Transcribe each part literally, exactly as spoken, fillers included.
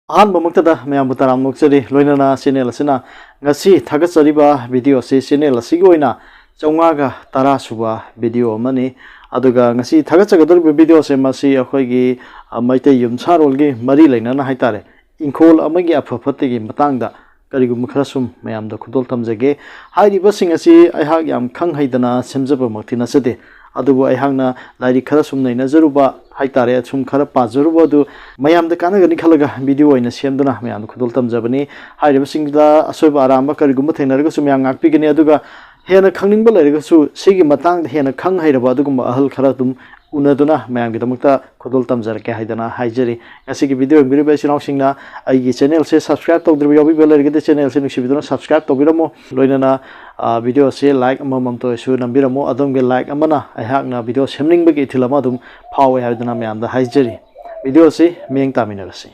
ꯑꯍꯥꯟꯕꯃꯛꯇꯗ ꯃꯌꯥꯝꯕꯨ ꯇꯔꯥꯝꯅ ꯑꯣꯛꯆꯔꯤ꯫ ꯂꯣꯏꯅꯅ ꯆꯦꯅꯦꯜ ꯑꯁꯤꯅ ꯉꯁꯤ ꯊꯥꯒꯠꯆꯔꯤꯕ ꯚꯤꯗꯤꯑꯣ ꯑꯁꯤ ꯆꯦꯅꯦꯜ ꯑꯁꯤꯒꯤ ꯑꯣꯏꯅ ꯆꯥꯝꯃꯉꯥꯒ ꯇꯔꯥ ꯁꯨꯕ ꯚꯤꯗꯤꯑꯣ ꯑꯃꯅꯤ꯫ ꯑꯗꯨꯒ ꯉꯁꯤ ꯊꯥꯒꯠꯆꯒꯗꯧꯔꯤꯕ ꯚꯤꯗꯤꯑꯣꯁꯦ ꯃꯁꯤ ꯑꯩꯈꯣꯏꯒꯤ, ꯑ, ꯃꯩꯇꯩ ꯌꯨꯝꯁꯥꯔꯣꯜꯒꯤ ꯃꯔꯤ ꯂꯩꯅꯅ ꯍꯥꯏꯇꯥꯔꯦ, ꯏꯪꯈꯣꯜ ꯑꯃꯒꯤ ꯑꯐ ꯐꯠꯇꯒꯤ ꯃꯇꯥꯡꯗ ꯀꯔꯤꯒꯨꯝꯕ ꯈꯔ ꯁꯨꯝ ꯃꯌꯥꯝꯗ ꯈꯨꯗꯣꯜ ꯇꯝꯖꯒꯦ꯫ ꯍꯥꯏꯔꯤꯕꯁꯤꯡ ꯑꯁꯤ ꯑꯩꯍꯥꯛ ꯌꯥꯝ ꯈꯪ ꯍꯩꯗꯅ ꯁꯦꯝꯖꯕꯃꯛꯇꯤ ꯅꯠꯆꯗꯦ, ꯑꯗꯨꯕꯨ ꯑꯩꯍꯥꯛꯅ ꯂꯥꯏꯔꯤꯛ ꯈꯔ ꯁꯨꯝ ꯅꯩꯅꯖꯔꯨꯕ ꯍꯥꯏꯇꯥꯔꯦ, ꯁꯨꯝ ꯈꯔ ꯄꯥꯖꯔꯨꯕ ꯑꯗꯨ ꯃꯌꯥꯝꯗ ꯀꯥꯟꯅꯒꯅꯤ ꯈꯜꯂꯒ ꯚꯤꯗꯤꯑꯣ ꯑꯣꯏꯅ ꯁꯦꯝꯗꯨꯅ ꯃꯌꯥꯝꯗ ꯈꯨꯗꯣꯜ ꯇꯝꯖꯕꯅꯤ꯫ ꯍꯥꯏꯔꯤꯕꯁꯤꯡꯗꯨꯗ ꯑꯁꯣꯏꯕ ꯑꯔꯥꯟꯕ ꯀꯔꯤꯒꯨꯝꯕ ꯊꯦꯡꯅꯔꯒꯁꯨ ꯃꯌꯥꯝ ꯉꯥꯛꯄꯤꯒꯅꯤ꯫ ꯑꯗꯨꯒ ꯍꯦꯟꯅ ꯈꯪꯅꯤꯡꯕ ꯂꯩꯔꯒꯁꯨ ꯁꯤꯒꯤ ꯃꯇꯥꯡꯗ ꯍꯦꯟꯅ ꯈꯪ ꯍꯩꯔꯕ ꯑꯗꯨꯒꯨꯝꯕ ꯑꯍꯜ ꯈꯔ ꯑꯗꯨꯝ ꯎꯅꯗꯨꯅ ꯃꯌꯥꯝꯒꯤꯗꯃꯛꯇ ꯈꯨꯗꯣꯜ ꯇꯝꯖꯔꯛꯀꯦ ꯍꯥꯏꯗꯅ ꯍꯥꯏꯖꯔꯤ꯫ ꯉꯁꯤꯒꯤ ꯚꯤꯗꯤꯑꯣ ꯌꯦꯡꯕꯤꯔꯤꯕ ꯏꯆꯤꯜ ꯏꯅꯥꯎꯁꯤꯡꯅ ꯑꯩꯒꯤ ꯆꯦꯅꯦꯜꯁꯦ ꯁꯕꯁꯀ꯭ꯔꯥꯏꯕ ꯇꯧꯗ꯭ꯔꯤꯕ ꯌꯥꯎꯕꯤꯕ ꯂꯩꯔꯒꯗꯤ ꯆꯦꯅꯦꯜꯁꯦ ꯅꯨꯡꯁꯤꯕꯤꯗꯨꯅ ꯁꯕꯁꯀ꯭ꯔꯥꯏꯕ ꯇꯧꯕꯤꯔꯝꯃꯨ꯫ ꯂꯣꯏꯅꯅ, ꯑ, ꯚꯤꯗꯤꯑꯣꯁꯦ ꯂꯥꯏꯛ ꯑꯃꯃꯝꯇ ꯑꯣꯏꯔꯁꯨ ꯅꯝꯕꯤꯔꯝꯃꯨ꯫ ꯑꯗꯣꯝꯒꯤ ꯂꯥꯏꯛ ꯑꯃꯅ ꯑꯩꯍꯥꯛꯅ ꯚꯤꯗꯤꯑꯣ ꯁꯦꯝꯅꯤꯡꯕꯒꯤ ꯏꯊꯤꯜ ꯑꯃ ꯑꯗꯨꯝ ꯐꯥꯎꯋꯦ ꯍꯥꯏꯗꯨꯅ ꯃꯌꯥꯝꯗ ꯍꯥꯏꯖꯔꯤ꯫ ꯚꯤꯗꯤꯑꯣꯁꯤ ꯃꯤꯠꯌꯦꯡ ꯇꯥꯃꯤꯟꯅꯔꯁꯤ꯫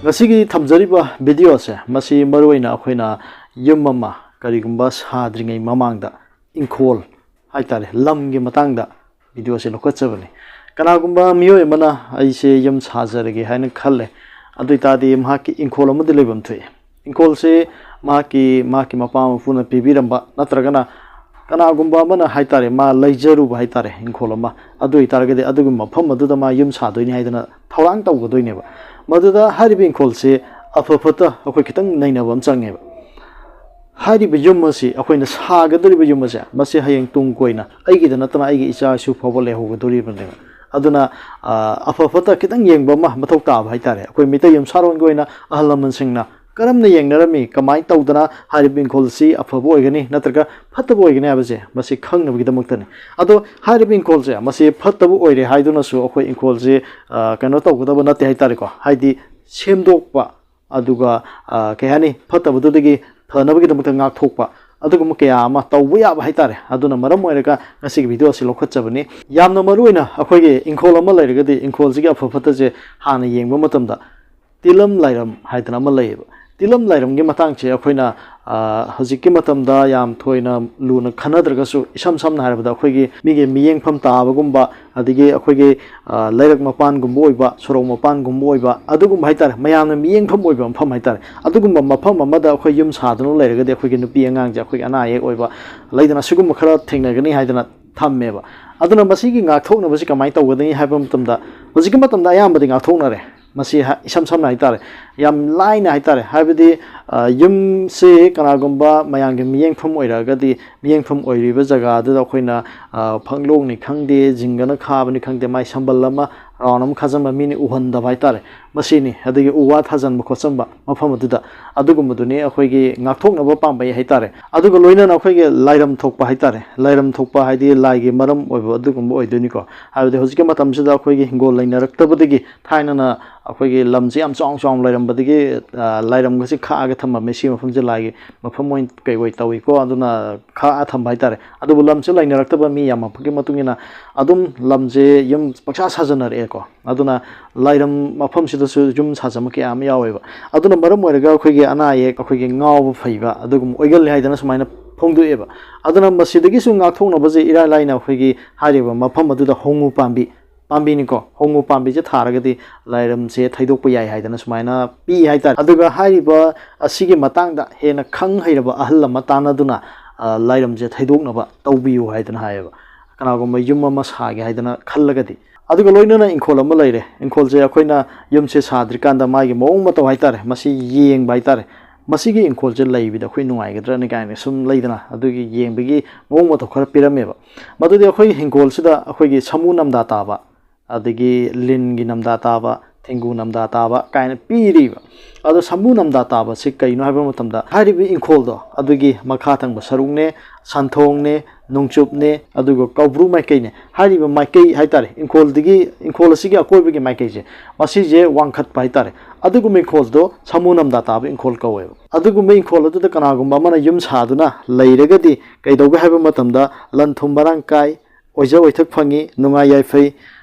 ꯉꯁꯤꯒꯤ ꯊꯝꯖꯔꯤꯕ ꯚꯤꯗꯤꯑꯣꯁꯦ ꯃꯁꯤ ꯃꯔꯨꯑꯣꯏꯅ ꯑꯩꯈꯣꯏꯅ ꯌꯨꯝ ꯑꯃ ꯀꯔꯤꯒꯨꯝꯕ ꯁꯥꯗ꯭ꯔꯤꯉꯩ ꯃꯃꯥꯡꯗ ꯏꯪꯈꯣꯜ ꯍꯥꯏꯇꯥꯔꯦ, ꯂꯝꯒꯤ ꯃꯇꯥꯡꯗ ꯚꯤꯗꯤꯑꯣꯁꯦ ꯂꯧꯈꯠꯆꯕꯅꯤ꯫ ꯀꯅꯥꯒꯨꯝꯕ ꯃꯤꯑꯣꯏ ꯑꯃꯅ ꯑꯩꯁꯦ ꯌꯨꯝ ꯁꯥꯖꯔꯒꯦ ꯍꯥꯏꯅ ꯈꯜꯂꯦ, ꯑꯗꯨ ꯑꯣꯏꯇꯥꯔꯗꯤ ꯃꯍꯥꯛꯀꯤ ꯏꯪꯈꯣꯜ ꯑꯃꯗꯤ ꯂꯩꯐꯝ ꯊꯣꯛꯏ꯫ ꯏꯪꯈꯣꯜꯁꯦ ꯃꯍꯥꯛꯀꯤ, ꯃꯍꯥꯛꯀꯤ ꯃꯄꯥ ꯃꯄꯨꯅ ꯄꯤꯕꯤꯔꯝꯕ ꯅꯠꯇ꯭ꯔꯒꯅ ꯀꯅꯥꯒꯨꯝꯕ ꯑꯃꯅ ꯍꯥꯏꯇꯥꯔꯦ, ꯃꯥ ꯂꯩꯖꯔꯨꯕ ꯍꯥꯏꯇꯥꯔꯦ ꯏꯪꯈꯣꯜ ꯑꯃ, ꯑꯗꯨ ꯑꯣꯏꯇꯥꯔꯒꯗꯤ ꯑꯗꯨꯒꯤ ꯃꯐꯝ ꯑꯗꯨꯗ ꯃꯥ ꯌꯨꯝ ꯁꯥꯗꯣꯏꯅꯤ ꯍꯥꯏꯗꯅ ꯊꯧꯔꯥꯡ ꯇꯧꯒꯗꯣꯏꯅꯦꯕ꯫ ꯃꯗꯨꯗ ꯍꯥꯏꯔꯤꯕ ꯏꯪꯈꯣꯜꯁꯦ ꯑꯐ ꯐꯠꯇ ꯑꯩꯈꯣꯏ ꯈꯤꯇꯪ ꯅꯩꯅꯕ ꯑꯃ ꯆꯪꯉꯦꯕ꯫ ꯍꯥꯏꯔꯤꯕ ꯌꯨꯝ ꯑꯁꯤ, ꯑꯩꯈꯣꯏꯅ ꯁꯥꯒꯗꯧꯔꯤꯕ ꯌꯨꯝ ꯑꯁꯦ, ꯃꯁꯤ ꯍꯌꯦꯡ ꯇꯨꯡ ꯀꯣꯏꯅ ꯑꯩꯒꯤꯗ ꯅꯠꯇꯅ ꯑꯩꯒꯤ ꯏꯆꯥ ꯏꯁꯨ ꯐꯥꯎꯕ ꯂꯩꯍꯧꯒꯗꯧꯔꯤꯕꯅꯦꯕ꯫ ꯑꯗꯨꯅ, ꯑ, ꯑꯐ ꯐꯠꯇ ꯈꯤꯇꯪ ꯌꯦꯡꯕ ꯑꯃ ꯃꯊꯧ ꯇꯥꯕ ꯍꯥꯏꯇꯥꯔꯦ꯫ ꯑꯩꯈꯣꯏ ꯃꯤꯇꯩ ꯌꯨꯝꯁꯥꯔꯣꯟꯒꯤ ꯑꯣꯏꯅ ꯑꯍꯜ ꯂꯃꯟꯁꯤꯡꯅ ꯀꯔꯝꯅ ꯌꯦꯡꯅꯔꯝꯃꯤ, ꯀꯃꯥꯏꯅ ꯇꯧꯗꯅ ꯍꯥꯏꯔꯤꯕ ꯏꯪꯈꯣꯜꯁꯤ ꯑꯐꯕ ꯑꯣꯏꯒꯅꯤ ꯅꯠꯇ꯭ꯔꯒ ꯐꯠꯇꯕ ꯑꯣꯏꯒꯅꯤ ꯍꯥꯏꯕꯁꯦ ꯃꯁꯤ ꯈꯪꯅꯕꯒꯤꯗꯃꯛꯇꯅꯤ꯫ ꯑꯗꯣ ꯍꯥꯏꯔꯤꯕ ꯏꯪꯈꯣꯜꯁꯦ ꯃꯁꯤ ꯐꯠꯇꯕ ꯑꯣꯏꯔꯦ ꯍꯥꯏꯗꯨꯅꯁꯨ ꯑꯩꯈꯣꯏ ꯏꯪꯈꯣꯜꯁꯤ, ꯑ, ꯀꯩꯅꯣ ꯇꯧꯒꯗꯕ ꯅꯠꯇꯦ ꯍꯥꯏꯇꯥꯔꯦꯀꯣ꯫ ꯍꯥꯏꯗꯤ ꯁꯦꯝꯗꯣꯛꯄ, ꯑꯗꯨꯒ, ꯑ, ꯀꯩ ꯍꯥꯏꯅꯤ, ꯐꯠꯇꯕꯗꯨꯗꯒꯤ ꯐꯅꯕꯒꯤꯗꯃꯛꯇ ꯉꯥꯛꯊꯣꯛꯄ, ꯑꯗꯨꯒꯨꯝꯕ ꯀꯌꯥ ꯑꯃ ꯇꯧꯕ ꯌꯥꯕ ꯍꯥꯏꯇꯥꯔꯦ꯫ ꯑꯗꯨꯅ ꯃꯔꯝ ꯑꯣꯏꯔꯒ ꯉꯁꯤꯒꯤ ꯚꯤꯗꯤꯑꯣ ꯑꯁꯤ ꯂꯧꯈꯠꯆꯕꯅꯤ꯫ ꯌꯥꯝꯅ ꯃꯔꯨ ꯑꯣꯏꯅ ꯑꯩꯈꯣꯏꯒꯤ ꯏꯪꯈꯣꯜ ꯑꯃ ꯂꯩꯔꯒꯗꯤ ꯏꯪꯈꯣꯜꯁꯤꯒꯤ ꯑꯐ ꯐꯠꯇꯁꯦ ꯍꯥꯟꯅ ꯌꯦꯡꯕ ꯃꯇꯝꯗ ꯇꯤꯜꯂꯝ ꯂꯥꯏꯔꯝ ꯍꯥꯏꯗꯅ ꯑꯃ ꯂꯩꯌꯦꯕ꯫ ꯇꯤꯂꯝ ꯂꯥꯏꯔꯝꯒꯤ ꯃꯇꯥꯡꯁꯦ ꯑꯩꯈꯣꯏꯅ, ꯑ, ꯍꯧꯖꯤꯛꯀꯤ ꯃꯇꯝꯗ ꯌꯥꯝ ꯊꯣꯏꯅ ꯂꯨꯅ ꯈꯟꯅꯗ꯭ꯔꯒꯁꯨ, ꯏꯁꯝ ꯁꯝꯅ ꯍꯥꯏꯔꯕꯗ ꯑꯩꯈꯣꯏꯒꯤ ꯃꯤꯒꯤ ꯃꯤꯠꯌꯦꯡꯐꯝ ꯇꯥꯕꯒꯨꯝꯕ, ꯑꯗꯒꯤ ꯑꯩꯈꯣꯏꯒꯤ, ꯑ, ꯂꯩꯔꯛ ꯃꯄꯥꯟꯒꯨꯝꯕ ꯑꯣꯏꯕ, ꯁꯣꯔꯣꯛ ꯃꯄꯥꯟꯒꯨꯝꯕ ꯑꯣꯏꯕ, ꯑꯗꯨꯒꯨꯝꯕ ꯍꯥꯏꯇꯥꯔꯦ, ꯃꯌꯥꯝꯅ ꯃꯤꯠꯌꯦꯡꯐꯝ ꯑꯣꯏꯕ ꯃꯐꯝ ꯍꯥꯏꯇꯥꯔꯦ, ꯑꯗꯨꯒꯨꯝꯕ ꯃꯐꯝ ꯑꯃꯗ ꯑꯩꯈꯣꯏ ꯌꯨꯝ ꯁꯥꯗꯨꯅ ꯂꯩꯔꯒꯗꯤ ꯑꯩꯈꯣꯏꯒꯤ ꯅꯨꯄꯤ ꯑꯉꯥꯡꯁꯦ ꯑꯩꯈꯣꯏꯒꯤ ꯑꯅꯥ ꯑꯌꯦꯛ ꯑꯣꯏꯕ, ꯂꯩꯗꯅ, ꯁꯤꯒꯨꯝꯕ ꯈꯔ ꯊꯦꯡꯅꯒꯅꯤ ꯍꯥꯏꯗꯅ ꯊꯝꯃꯦꯕ꯫ ꯑꯗꯨꯅ ꯃꯁꯤꯒꯤ ꯉꯥꯛꯊꯣꯛꯅꯕꯁꯤ ꯀꯃꯥꯏꯅ ꯇꯧꯒꯗꯒꯦ ꯍꯥꯏꯕ ꯃꯇꯝꯗ, ꯍꯧꯖꯤꯛꯀꯤ ꯃꯇꯝꯗ ꯑꯌꯥꯝꯕꯗꯤ ꯉꯥꯛꯊꯣꯛꯅꯔꯦ꯫ ꯃꯁꯤ ꯍꯥ-, ꯏꯁꯝ ꯁꯝꯅ ꯍꯥꯏꯇꯥꯔꯦ, ꯌꯥꯝ ꯂꯥꯏꯅ ꯍꯥꯏꯇꯥꯔꯦ, ꯍꯥꯏꯕꯗꯤ, ꯑ, ꯌꯨꯝꯁꯤ ꯀꯅꯥꯒꯨꯝꯕ ꯃꯌꯥꯝꯒꯤ ꯃꯤꯠꯌꯦꯡꯐꯝ ꯑꯣꯏꯔꯛꯑꯒꯗꯤ, ꯃꯤꯠꯌꯦꯡꯐꯝ ꯑꯣꯏꯔꯤꯕ ꯖꯒꯥꯗꯨꯗ ꯑꯩꯈꯣꯏꯅ, ꯑ, ꯐꯛꯂꯣꯡꯅꯤ ꯈꯪꯗꯦ, ꯖꯤꯡꯒꯅ ꯈꯥꯕꯅꯤ ꯈꯪꯗꯦ, ꯃꯥꯏ ꯁꯝꯕꯜ ꯑꯃ, ꯔꯥꯎꯟ ꯑꯃ ꯈꯥꯖꯤꯟꯕ, ꯃꯤꯅ ꯎꯍꯟꯗꯕ ꯍꯥꯏꯇꯥꯔꯦ, ꯃꯁꯤꯅꯤ꯫ ꯑꯗꯒꯤ ꯎ ꯋꯥ ꯊꯥꯖꯤꯟꯕ ꯈꯣꯠꯆꯟꯕ ꯃꯐꯝ ꯑꯗꯨꯗ, ꯑꯗꯨꯒꯨꯝꯕꯗꯨꯅꯤ ꯑꯩꯈꯣꯏꯒꯤ ꯉꯥꯛꯊꯣꯛꯅꯕ ꯄꯥꯝꯕꯩ ꯍꯥꯏꯇꯥꯔꯦ꯫ ꯑꯗꯨꯒ ꯂꯣꯏꯅꯅ ꯑꯩꯈꯣꯏꯒꯤ ꯂꯥꯏꯔꯝ ꯊꯣꯛꯄ ꯍꯥꯏꯇꯥꯔꯦ, ꯂꯥꯏꯔꯝ ꯊꯣꯛꯄ ꯍꯥꯏꯗꯤ ꯂꯥꯏꯒꯤ ꯃꯔꯝ ꯑꯣꯏꯕ ꯑꯗꯨꯒꯨꯝꯕ ꯑꯣꯏꯗꯣꯏꯅꯤꯀꯣ꯫ ꯍꯥꯏꯕꯗꯤ ꯍꯧꯖꯤꯛꯀꯤ ꯃꯇꯝꯁꯤꯗ ꯑꯩꯈꯣꯏꯒꯤ ꯍꯤꯡꯒꯣꯜ ꯂꯩꯅꯔꯛꯇꯕꯗꯒꯤ, ꯊꯥꯏꯅꯅ ꯑꯩꯈꯣꯏꯒꯤ ꯂꯝꯁꯤ ꯌꯥꯝ ꯆꯥꯎꯅ ꯆꯥꯎꯅ ꯂꯩꯔꯝꯕꯗꯒꯤ, ꯑ, ꯂꯥꯏꯔꯝꯒꯁꯦ ꯈꯥꯛꯑꯒ ꯊꯝꯃꯝꯃꯦ꯫ ꯁꯤ ꯃꯐꯝꯁꯦ ꯂꯥꯏꯒꯤ ꯃꯐꯝ ꯑꯣꯏꯅ ꯀꯩ ꯑꯣꯏ ꯇꯧꯏꯀꯣ, ꯑꯗꯨꯅ ꯈꯥꯛꯑ ꯊꯝꯕ ꯍꯥꯏꯇꯥꯔꯦ꯫ ꯑꯗꯨꯕꯨ ꯂꯝꯁꯦ ꯂꯩꯅꯔꯛꯇꯕ ꯃꯤ ꯌꯥꯝꯃꯛꯄꯒꯤ ꯃꯇꯨꯡ ꯏꯟꯅ ꯑꯗꯨꯝ ꯂꯝꯁꯦ ꯌꯨꯝ ꯄꯪꯁꯥ ꯁꯥꯖꯟꯅꯔꯛꯑꯦꯀꯣ꯫ ꯑꯗꯨꯅ ꯂꯥꯏꯔꯝ ꯃꯐꯝꯁꯤꯗꯁꯨ ꯌꯨꯝ ꯁꯥꯖꯟꯕ ꯀꯌꯥ ꯑꯃ ꯌꯥꯎꯋꯦꯕ꯫ ꯑꯗꯨꯅ ꯃꯔꯝ ꯑꯣꯏꯔꯒ ꯑꯩꯈꯣꯏꯒꯤ ꯑꯅꯥ ꯑꯌꯦꯛ, ꯑꯩꯈꯣꯏꯒꯤ ꯉꯥꯎꯕ ꯐꯩꯕ ꯑꯗꯨꯒꯨꯝꯕ ꯑꯣꯏꯒꯜꯂꯦ ꯍꯥꯏꯗꯅ ꯁꯨꯃꯥꯏꯅ ꯐꯣꯡꯗꯣꯛꯑꯦꯕ꯫ ꯑꯗꯨꯅ ꯃꯁꯤꯗꯒꯤꯁꯨ ꯉꯥꯛꯊꯣꯛꯅꯕꯁꯦ ꯏꯔꯥꯏ ꯂꯥꯏꯅ ꯑꯩꯈꯣꯏꯒꯤ ꯍꯥꯏꯔꯤꯕ ꯃꯐꯝ ꯑꯗꯨꯗ ꯍꯣꯡꯉꯨ ꯄꯥꯝꯕꯤ, ꯄꯥꯝꯕꯤꯅꯤꯀꯣ, ꯍꯣꯡꯉꯨ ꯄꯥꯝꯕꯤꯁꯦ ꯊꯥꯔꯒꯗꯤ ꯂꯥꯏꯔꯝꯁꯦ ꯊꯩꯗꯣꯛꯄ ꯌꯥꯏ ꯍꯥꯏꯗꯅ ꯁꯨꯃꯥꯏꯅ ꯄꯤ ꯍꯥꯏꯇꯥꯔꯦ꯫ ꯑꯗꯨꯒ ꯍꯥꯏꯔꯤꯕ ꯑꯁꯤꯒꯤ ꯃꯇꯥꯡꯗ ꯍꯦꯟꯅ ꯈꯪ ꯍꯩꯔꯕ ꯑꯍꯜ ꯑꯃ ꯇꯥꯟꯅꯗꯨꯅ, ꯑ, ꯂꯥꯏꯔꯝꯁꯦ ꯊꯩꯗꯣꯛꯅꯕ ꯇꯧꯕꯤꯌꯨ ꯍꯥꯏꯗꯅ ꯍꯥꯏꯌꯦꯕ, ꯀꯅꯥꯒꯨꯝꯕ ꯌꯨꯝ ꯑꯃ ꯁꯥꯒꯦ ꯍꯥꯏꯗꯅ ꯈꯜꯂꯒꯗꯤ꯫ ꯑꯗꯨꯒ ꯂꯣꯏꯅꯅ ꯏꯪꯈꯣꯜ ꯑꯃ ꯂꯩꯔꯦ꯫ ꯏꯪꯈꯣꯜꯁꯦ ꯑꯩꯈꯣꯏꯅ ꯌꯨꯝꯁꯦ ꯁꯥꯗ꯭ꯔꯤꯀꯥꯟꯗ ꯃꯥꯒꯤ ꯃꯑꯣꯡ ꯃꯇꯧ ꯍꯥꯏꯇꯥꯔꯦ, ꯃꯁꯤ ꯌꯦꯡꯕ ꯍꯥꯏꯇꯥꯔꯦ, ꯃꯁꯤꯒꯤ ꯏꯪꯈꯣꯜꯁꯦ ꯂꯩꯕꯗ ꯑꯩꯈꯣꯏ ꯅꯨꯡꯉꯥꯏꯒꯗ꯭ꯔꯅ ꯀꯥꯏꯅ ꯁꯨꯝ ꯂꯩꯗꯅ, ꯑꯗꯨꯒꯤ ꯌꯦꯡꯕꯒꯤ ꯃꯑꯣꯡ ꯃꯇꯧ ꯈꯔ ꯄꯤꯔꯝꯃꯦꯕ꯫ ꯃꯗꯨꯗꯤ ꯑꯩꯈꯣꯏꯒꯤ ꯏꯪꯈꯣꯜꯁꯤꯗ ꯑꯩꯈꯣꯏꯒꯤ ꯁꯥꯃꯨ ꯅꯝꯗꯥ ꯇꯥꯕ, ꯑꯗꯒꯤ ꯂꯤꯟꯒꯤ ꯅꯝꯗꯥ ꯇꯥꯕ, ꯊꯦꯡꯒꯨ ꯅꯝꯗꯥ ꯇꯥꯕ ꯀꯥꯏꯅ ꯄꯤꯔꯤꯕ꯫ ꯑꯗꯣ ꯁꯥꯃꯨ ꯅꯝꯗꯥ ꯇꯥꯕꯁꯤ ꯀꯩꯅꯣ ꯍꯥꯏꯕ ꯃꯇꯝꯗ, ꯍꯥꯏꯔꯤꯕ ꯏꯪꯈꯣꯜꯗꯣ ꯑꯗꯨꯒꯤ ꯃꯈꯥ ꯊꯪꯕ ꯁꯔꯨꯛꯅꯦ, ꯁꯟꯊꯣꯡꯅꯦ, ꯅꯣꯡꯆꯨꯞꯅꯦ, ꯑꯗꯨꯒ ꯀꯧꯕ꯭ꯔꯨ ꯃꯥꯏꯀꯩꯅꯦ꯫ ꯍꯥꯏꯔꯤꯕ ꯃꯥꯏꯀꯩ ꯍꯥꯏꯇꯥꯔꯦ, ꯏꯪꯈꯣꯜꯗꯒꯤ, ꯏꯪꯈꯣꯜ ꯑꯁꯤꯒꯤ ꯑꯀꯣꯏꯕꯒꯤ ꯃꯥꯏꯀꯩꯁꯦ, ꯃꯁꯤꯁꯦ ꯋꯥꯡꯈꯠꯄ ꯍꯥꯏꯇꯥꯔꯦ꯫ ꯑꯗꯨꯒꯨꯝꯕ ꯏꯪꯈꯣꯜꯗꯣ ꯁꯥꯃꯨ ꯅꯝꯗꯥ ꯇꯥꯕ ꯏꯪꯈꯣꯜ ꯀꯧꯋꯦꯕ꯫ ꯑꯗꯨꯒꯨꯝꯕ ꯏꯪꯈꯣꯜ ꯑꯗꯨꯗ ꯀꯅꯥꯒꯨꯝꯕ ꯑꯃꯅ ꯌꯨꯝ ꯁꯥꯗꯨꯅ ꯂꯩꯔꯒꯗꯤ ꯀꯩꯗꯧꯒꯦ ꯍꯥꯏꯕ ꯃꯇꯝꯗ, ꯂꯟ ꯊꯨꯝ ꯃꯔꯥꯡ ꯀꯥꯏ, ꯑꯣꯏꯖ ꯑꯣꯏꯊꯛ ꯐꯪꯉꯤ, ꯅꯨꯡꯉꯥꯏ ꯌꯥꯏꯐꯩ,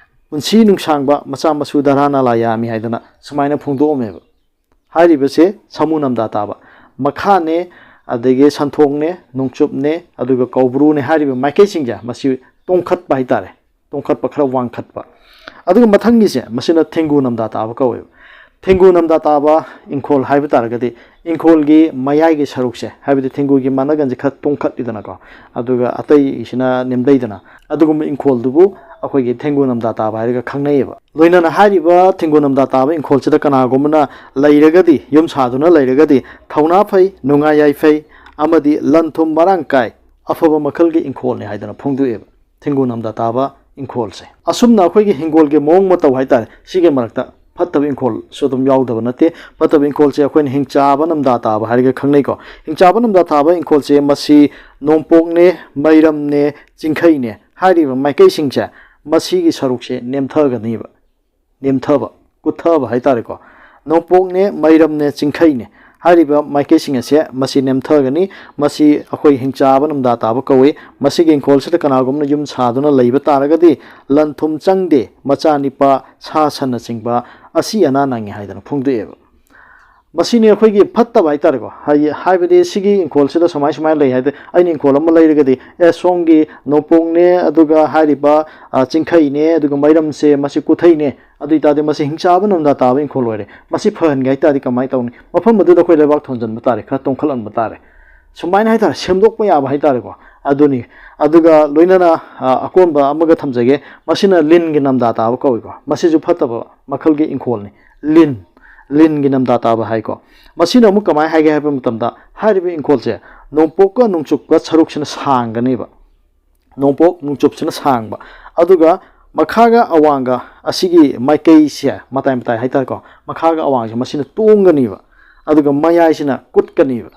ꯄꯨꯟꯁꯤ ꯅꯨꯡꯁꯥꯡꯕ, ꯃꯆꯥ ꯃꯁꯨ ꯙꯔꯥ ꯅꯥꯂꯥ ꯌꯥꯝꯃꯤ ꯍꯥꯏꯗꯅ ꯁꯨꯃꯥꯏꯅ ꯐꯣꯡꯗꯣꯛꯑꯝꯃꯦꯕ꯫ ꯍꯥꯏꯔꯤꯕꯁꯦ ꯁꯥꯃꯨ ꯅꯝꯗꯥ ꯇꯥꯕ, ꯃꯈꯥꯅꯦ, ꯑꯗꯒꯤ ꯁꯟꯊꯣꯛꯅꯦ, ꯅꯣꯡꯆꯨꯞꯅꯦ, ꯑꯗꯨꯒ ꯀꯧꯕ꯭ꯔꯨꯅꯦ ꯍꯥꯏꯔꯤꯕ ꯃꯥꯏꯀꯩꯁꯤꯡꯁꯦ ꯃꯁꯤ ꯇꯣꯡꯈꯠꯄ ꯍꯥꯏꯇꯥꯔꯦ, ꯇꯣꯡꯈꯠꯄ ꯈꯔ ꯋꯥꯡꯈꯠꯄ꯫ ꯑꯗꯨꯒ ꯃꯊꯪꯒꯤꯁꯦ ꯃꯁꯤꯅ ꯊꯦꯡꯒꯨ ꯅꯝꯗꯥ ꯇꯥꯕ ꯀꯧꯋꯦꯕ꯫ ꯊꯦꯡꯒꯨ ꯅꯝꯗꯥ ꯇꯥꯕ ꯏꯪꯈꯣꯜ ꯍꯥꯏꯕ ꯇꯥꯔꯒꯗꯤ ꯏꯪꯈꯣꯜꯒꯤ ꯃꯌꯥꯏꯒꯤ ꯁꯔꯨꯛꯁꯦ, ꯍꯥꯏꯕꯗꯤ ꯊꯦꯡꯒꯨꯒꯤ ꯃꯅꯥꯒꯟꯁꯦ ꯈꯔ ꯇꯣꯡꯈꯠꯂꯤꯗꯅꯀꯣ, ꯑꯗꯨꯒ ꯑꯇꯩꯁꯤꯅ ꯅꯦꯝꯗꯩꯗꯅ, ꯑꯗꯨꯒꯨꯝꯕ ꯏꯪꯈꯣꯜꯗꯨꯕꯨ ꯑꯩꯈꯣꯏꯒꯤ ꯊꯦꯡꯒꯨ ꯅꯝꯗꯥ ꯇꯥꯕ ꯍꯥꯏꯔꯒ ꯈꯪꯅꯩꯌꯦꯕ꯫ ꯂꯣꯏꯅꯅ ꯍꯥꯏꯔꯤꯕ ꯊꯦꯡꯒꯨ ꯅꯝꯗꯥ ꯇꯥꯕ ꯏꯪꯈꯣꯜꯁꯤꯗ ꯀꯅꯥꯒꯨꯝꯕꯅ ꯂꯩꯔꯒꯗꯤ, ꯌꯨꯝ ꯁꯥꯗꯨꯅ ꯂꯩꯔꯒꯗꯤ ꯊꯧꯅꯥ ꯐꯩ, ꯅꯨꯡꯉꯥꯏ ꯌꯥꯏꯐꯩ ꯑꯃꯗꯤ ꯂꯟ ꯊꯨꯝ ꯃꯔꯥꯡ ꯀꯥꯏ, ꯑꯐꯕ ꯃꯈꯜꯒꯤ ꯏꯪꯈꯣꯜꯅꯤ ꯍꯥꯏꯗꯅ ꯐꯣꯡꯗꯣꯛꯑꯦꯕ ꯊꯦꯡꯒꯨ ꯅꯝꯗꯥ ꯇꯥꯕ ꯏꯪꯈꯣꯜꯁꯦ꯫ ꯑꯁꯨꯝꯅ ꯑꯩꯈꯣꯏꯒꯤ ꯍꯤꯡꯒꯣꯜꯒꯤ ꯃꯑꯣꯡ ꯃꯇꯧ ꯍꯥꯏꯇꯥꯔꯦ, ꯁꯤꯒꯤ ꯃꯔꯛꯇ ꯐꯠꯇꯕ ꯏꯪꯈꯣꯜꯁꯨ ꯑꯗꯨꯝ ꯌꯥꯎꯗꯕ ꯅꯠꯇꯦ꯫ ꯐꯠꯇꯕ ꯏꯪꯈꯣꯜꯁꯦ ꯑꯩꯈꯣꯏꯅ ꯍꯤꯡꯆꯥꯕ ꯅꯝꯗꯥ ꯇꯥꯕ ꯍꯥꯏꯔꯒ ꯈꯪꯅꯩꯀꯣ꯫ ꯍꯤꯡꯆꯥꯕ ꯅꯝꯗꯥ ꯇꯥꯕ ꯏꯪꯈꯣꯜꯁꯦ ꯃꯁꯤ ꯅꯣꯡꯄꯣꯛꯅꯦ, ꯃꯩꯔꯝꯅꯦ, ꯆꯤꯡꯈꯩꯅꯦ ꯍꯥꯏꯔꯤꯕ ꯃꯥꯏꯀꯩꯁꯤꯡꯁꯦ, ꯃꯁꯤꯒꯤ ꯁꯔꯨꯛꯁꯦ ꯅꯦꯝꯊꯒꯅꯤꯕ꯫ ꯅꯦꯝꯊꯕ, ꯀꯨꯠꯊꯕ ꯍꯥꯏꯇꯥꯔꯦꯀꯣ꯫ ꯅꯣꯡꯄꯣꯛꯅꯦ, ꯃꯩꯔꯝꯅꯦ, ꯆꯤꯡꯈꯩꯅꯦ ꯍꯥꯏꯔꯤꯕ ꯃꯥꯏꯀꯩꯁꯤꯡ ꯑꯁꯦ ꯃꯁꯤ ꯅꯦꯝꯊꯒꯅꯤ꯫ ꯃꯁꯤ ꯑꯩꯈꯣꯏ ꯍꯤꯡꯆꯥꯕ ꯅꯝꯗꯥ ꯇꯥꯕ ꯀꯧꯏ꯫ ꯃꯁꯤꯒꯤ ꯏꯪꯈꯣꯜꯁꯤꯗ ꯀꯅꯥꯒꯨꯝꯕꯅ ꯌꯨꯝ ꯁꯥꯗꯨꯅ ꯂꯩꯕ ꯇꯥꯔꯒꯗꯤ ꯂꯟ ꯊꯨꯝ ꯆꯪꯗꯦ, ꯃꯆꯥ ꯅꯤꯄꯥ, ꯁꯥ ꯁꯟꯅꯆꯤꯡꯕ ꯑꯁꯤ ꯑꯅꯥ ꯅꯪꯉꯤ ꯍꯥꯏꯗꯅ ꯐꯣꯡꯗꯣꯛꯑꯦꯕ꯫ ꯃꯁꯤꯅꯤ ꯑꯩꯈꯣꯏꯒꯤ ꯐꯠꯇꯕ ꯍꯥꯏꯇꯥꯔꯦꯀꯣ꯫ ꯍꯥꯏ-, ꯍꯥꯏꯕꯗꯤ ꯁꯤꯒꯤ ꯏꯪꯈꯣꯜꯁꯤꯗ ꯁꯨꯃꯥꯏ ꯁꯨꯃꯥꯏꯅ ꯂꯩ ꯍꯥꯏꯗꯤ, ꯑꯩꯅ ꯏꯪꯈꯣꯜ ꯑꯃ ꯂꯩꯔꯒꯗꯤ, ꯑꯦ, ꯁꯣꯝꯒꯤ ꯅꯣꯡꯄꯣꯛꯅꯦ, ꯑꯗꯨꯒ ꯍꯥꯏꯔꯤꯕ, ꯑ, ꯆꯤꯡꯈꯩꯅꯦ, ꯑꯗꯨꯒ ꯃꯩꯔꯝꯁꯦ ꯃꯁꯤ ꯀꯨꯠꯊꯩꯅꯦ, ꯑꯗꯨ ꯑꯣꯏꯇꯥꯔꯗꯤ ꯃꯁꯤ ꯍꯤꯡꯆꯥꯕ ꯅꯝꯗꯥ ꯇꯥꯕ ꯏꯪꯈꯣꯜ ꯑꯣꯏꯔꯦ, ꯃꯁꯤ ꯐꯍꯟꯒꯦ ꯍꯥꯏꯇꯥꯔꯗꯤ ꯀꯃꯥꯏꯅ ꯇꯧꯅꯤ? ꯃꯐꯝ ꯑꯗꯨꯗ ꯑꯩꯈꯣꯏ ꯂꯩꯕꯥꯛ ꯊꯣꯟꯖꯤꯟꯕ ꯇꯥꯔꯦ, ꯈꯔ ꯇꯣꯡꯈꯠꯍꯟꯕ ꯇꯥꯔꯦ꯫ ꯁꯨꯃꯥꯏꯅ ꯍꯥꯏꯇꯥꯔꯦ, ꯁꯦꯝꯗꯣꯛꯄ ꯌꯥꯕ ꯍꯥꯏꯇꯥꯔꯦꯀꯣ꯫ ꯑꯗꯨꯅꯤ꯫ ꯑꯗꯨꯒ ꯂꯣꯏꯅꯅ, ꯑ, ꯑꯀꯣꯟꯕ ꯑꯃꯒ ꯊꯝꯖꯒꯦ, ꯃꯁꯤꯅ ꯂꯤꯟꯒꯤ ꯅꯝꯗꯥ ꯇꯥꯕ ꯀꯧꯏꯀꯣ꯫ ꯃꯁꯤꯁꯨ ꯐꯠꯇꯕ ꯃꯈꯜꯒꯤ ꯏꯪꯈꯣꯜꯅꯤ꯫ ꯂꯤꯟ, ꯂꯤꯟꯒꯤ ꯅꯝꯗꯥ ꯇꯥꯕ ꯍꯥꯏꯀꯣ꯫ ꯃꯁꯤꯅ ꯑꯃꯨꯛ ꯀꯃꯥꯏꯅ ꯍꯥꯏꯒꯦ ꯍꯥꯏꯕ ꯃꯇꯝꯗ, ꯍꯥꯏꯔꯤꯕ ꯏꯪꯈꯣꯜꯁꯦ ꯅꯣꯡꯄꯣꯛꯀ ꯅꯣꯡꯆꯨꯞꯀ ꯁꯔꯨꯛꯁꯤꯅ ꯁꯥꯡꯒꯅꯦꯕ꯫ ꯅꯣꯡꯄꯣꯛ ꯅꯣꯡꯆꯨꯞꯁꯤꯅ ꯁꯥꯡꯕ, ꯑꯗꯨꯒ ꯃꯈꯥꯒ ꯑꯋꯥꯡꯒ ꯑꯁꯤꯒꯤ ꯃꯥꯏꯀꯩꯁꯦ, ꯃꯇꯥꯏ ꯃꯇꯥꯏ ꯍꯥꯏꯇꯥꯔꯦꯀꯣ, ꯃꯈꯥꯒ ꯑꯋꯥꯡꯁꯦ ꯃꯁꯤꯅ ꯇꯣꯡꯒꯅꯤꯕ, ꯑꯗꯨꯒ ꯃꯌꯥꯏꯁꯤꯅ ꯀꯨꯠꯀꯅꯤꯕ꯫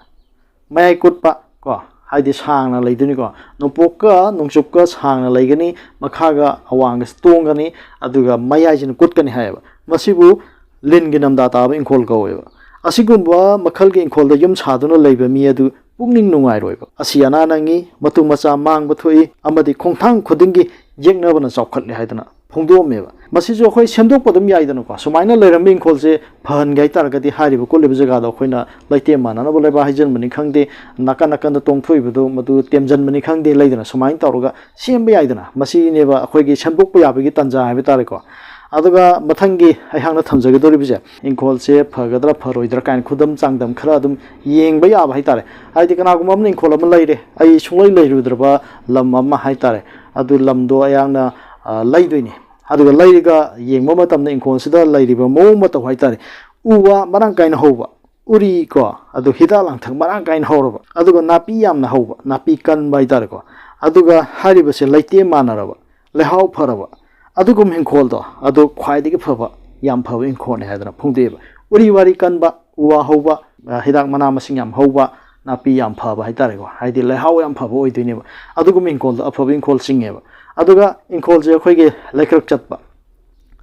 ꯃꯌꯥꯏ ꯀꯨꯠꯄ ꯀꯣ, ꯍꯥꯏꯗꯤ ꯁꯥꯡꯅ ꯂꯩꯗꯣꯏꯅꯤꯀꯣ꯫ ꯅꯣꯡꯄꯣꯛꯀ ꯅꯣꯡꯆꯨꯞꯀ ꯁꯥꯡꯅ ꯂꯩꯒꯅꯤ, ꯃꯈꯥꯒ ꯑꯋꯥꯡꯒ ꯇꯣꯡꯒꯅꯤ, ꯑꯗꯨꯒ ꯃꯌꯥꯏꯁꯤꯅ ꯀꯨꯠꯀꯅꯤ ꯍꯥꯏꯌꯦꯕ꯫ ꯃꯁꯤꯕꯨ ꯂꯤꯟꯒꯤ ꯅꯝꯗꯥ ꯇꯥꯕ ꯏꯪꯈꯣꯜ ꯀꯧꯋꯦꯕ꯫ ꯑꯁꯤꯒꯨꯝꯕ ꯃꯈꯜꯒꯤ ꯏꯪꯈꯣꯜꯗ ꯌꯨꯝ ꯁꯥꯗꯨꯅ ꯂꯩꯕ ꯃꯤ ꯑꯗꯨ ꯄꯨꯛꯅꯤꯡ ꯅꯨꯡꯉꯥꯏꯔꯣꯏꯕ꯫ ꯑꯁꯤ ꯑꯅꯥ ꯅꯪꯉꯤ, ꯃꯇꯨ ꯃꯆꯥ ꯃꯥꯡꯕ ꯊꯣꯛꯏ ꯑꯃꯗꯤ ꯈꯣꯡꯊꯥꯡ ꯈꯨꯗꯤꯡꯒꯤ ꯌꯦꯛꯅꯕꯅ ꯆꯥꯎꯈꯠꯂꯦ ꯍꯥꯏꯗꯅ ꯐꯣꯡꯗꯣꯛꯑꯝꯃꯦꯕ꯫ ꯃꯁꯤꯁꯨ ꯑꯩꯈꯣꯏ ꯁꯦꯝꯗꯣꯛꯄ ꯑꯗꯨꯝ ꯌꯥꯏꯗꯅꯀꯣ꯫ ꯁꯨꯃꯥꯏꯅ ꯂꯩꯔꯝꯕ ꯏꯪꯈꯣꯜꯁꯦ ꯐꯍꯟꯒꯦ ꯍꯥꯏꯇꯥꯔꯒꯗꯤ, ꯍꯥꯏꯔꯤꯕ ꯀꯣꯠꯂꯤꯕ ꯖꯒꯥꯗꯣ ꯑꯩꯈꯣꯏꯅ ꯂꯩꯇꯦꯝ ꯃꯥꯟꯅꯅꯕ ꯂꯩꯕꯥꯛ ꯍꯩꯖꯤꯟꯕꯅꯤ ꯈꯪꯗꯦ, ꯅꯥꯀꯟ ꯅꯥꯀꯟꯗ ꯇꯣꯡꯊꯣꯛꯏꯕꯗꯣ ꯃꯗꯨ ꯇꯦꯝꯖꯟꯕꯅꯤ ꯈꯪꯗꯦ, ꯂꯩꯗꯅ, ꯁꯨꯃꯥꯏꯅ ꯇꯧꯔꯒ ꯁꯦꯝꯕ ꯌꯥꯏꯗꯅ꯫ ꯃꯁꯤꯅꯦꯕ ꯑꯩꯈꯣꯏꯒꯤ ꯁꯦꯝꯗꯣꯛꯄ ꯌꯥꯕꯒꯤ ꯇꯥꯟꯖꯥ ꯍꯥꯏꯕ ꯇꯥꯔꯦꯀꯣ꯫ ꯑꯗꯨꯒ ꯃꯊꯪꯒꯤ ꯑꯩꯍꯥꯛꯅ ꯊꯝꯖꯒꯗꯧꯔꯤꯕꯁꯦ, ꯏꯪꯈꯣꯜꯁꯦ ꯐꯒꯗ꯭ꯔꯥ ꯐꯔꯣꯏꯗ꯭ꯔꯥ ꯀꯥꯏꯅ ꯈꯨꯗꯝ ꯆꯥꯡꯗꯝ ꯈꯔ ꯑꯗꯨꯝ ꯌꯦꯡꯕ ꯌꯥꯕ ꯍꯥꯏꯇꯥꯔꯦ꯫ ꯍꯥꯏꯗꯤ ꯀꯅꯥꯒꯨꯝꯕ ꯑꯃꯅ ꯏꯪꯈꯣꯜ ꯑꯃ ꯂꯩꯔꯦ, ꯑꯩ ꯁꯨꯡꯂꯩ ꯂꯩꯔꯨꯗ꯭ꯔꯕ ꯂꯝ ꯑꯃ ꯍꯥꯏꯇꯥꯔꯦ, ꯑꯗꯨ ꯂꯝꯗꯣ ꯑꯩꯍꯥꯛꯅ, ꯑ, ꯂꯩꯗꯣꯏꯅꯤ꯫ ꯑꯗꯨꯒ ꯂꯩꯔꯒ ꯌꯦꯡꯕ ꯃꯇꯝꯗ ꯏꯪꯈꯣꯜꯁꯤꯗ ꯂꯩꯔꯤꯕ ꯃꯑꯣꯡ ꯃꯇꯧ ꯍꯥꯏꯇꯥꯔꯦ, ꯎ ꯋꯥ ꯃꯔꯥꯡ ꯀꯥꯏꯅ ꯍꯧꯕ, ꯎꯔꯤ ꯀꯣ, ꯑꯗꯨ ꯍꯤꯗꯥꯛ ꯂꯥꯡꯊꯛ ꯃꯔꯥꯡ ꯀꯥꯏꯅ ꯍꯧꯔꯕ, ꯑꯗꯨꯒ ꯅꯥꯄꯤ ꯌꯥꯝꯅ ꯍꯧꯕ, ꯅꯥꯄꯤ ꯀꯟꯕ ꯍꯥꯏꯇꯥꯔꯦꯀꯣ, ꯑꯗꯨꯒ ꯍꯥꯏꯔꯤꯕꯁꯦ ꯂꯩꯇꯦꯝ ꯃꯥꯟꯅꯔꯕ, ꯂꯩꯍꯥꯎ ꯐꯔꯕ, ꯑꯗꯨꯒꯨꯝꯕ ꯏꯪꯈꯣꯜꯗꯣ ꯑꯗꯨ ꯈ꯭ꯋꯥꯏꯗꯒꯤ ꯐꯕ, ꯌꯥꯝ ꯐꯕ ꯏꯪꯈꯣꯜꯅꯤ ꯍꯥꯏꯗꯅ ꯐꯣꯡꯗꯣꯛꯑꯦꯕ꯫ ꯎꯔꯤ ꯋꯥꯔꯤ ꯀꯟꯕ, ꯎ ꯋꯥ ꯍꯧꯕ, ꯑ, ꯍꯤꯗꯥꯛ ꯃꯅꯥ ꯃꯁꯤꯡ ꯌꯥꯝ ꯍꯧꯕ, ꯅꯥꯄꯤ ꯌꯥꯝ ꯐꯕ ꯍꯥꯏꯇꯥꯔꯦꯀꯣ, ꯍꯥꯏꯗꯤ ꯂꯩꯍꯥꯎ ꯌꯥꯝ ꯐꯕ ꯑꯣꯏꯗꯣꯏꯅꯦꯕ꯫ ꯑꯗꯨꯒꯨꯝꯕ ꯏꯪꯈꯣꯜꯗꯣ ꯑꯐꯕ ꯏꯪꯈꯣꯜ ꯆꯤꯡꯉꯦꯕ꯫ ꯑꯗꯨꯒ ꯏꯪꯈꯣꯜꯁꯦ ꯑꯩꯈꯣꯏꯒꯤ ꯂꯩꯀ꯭ꯔꯛ ꯆꯠꯄ,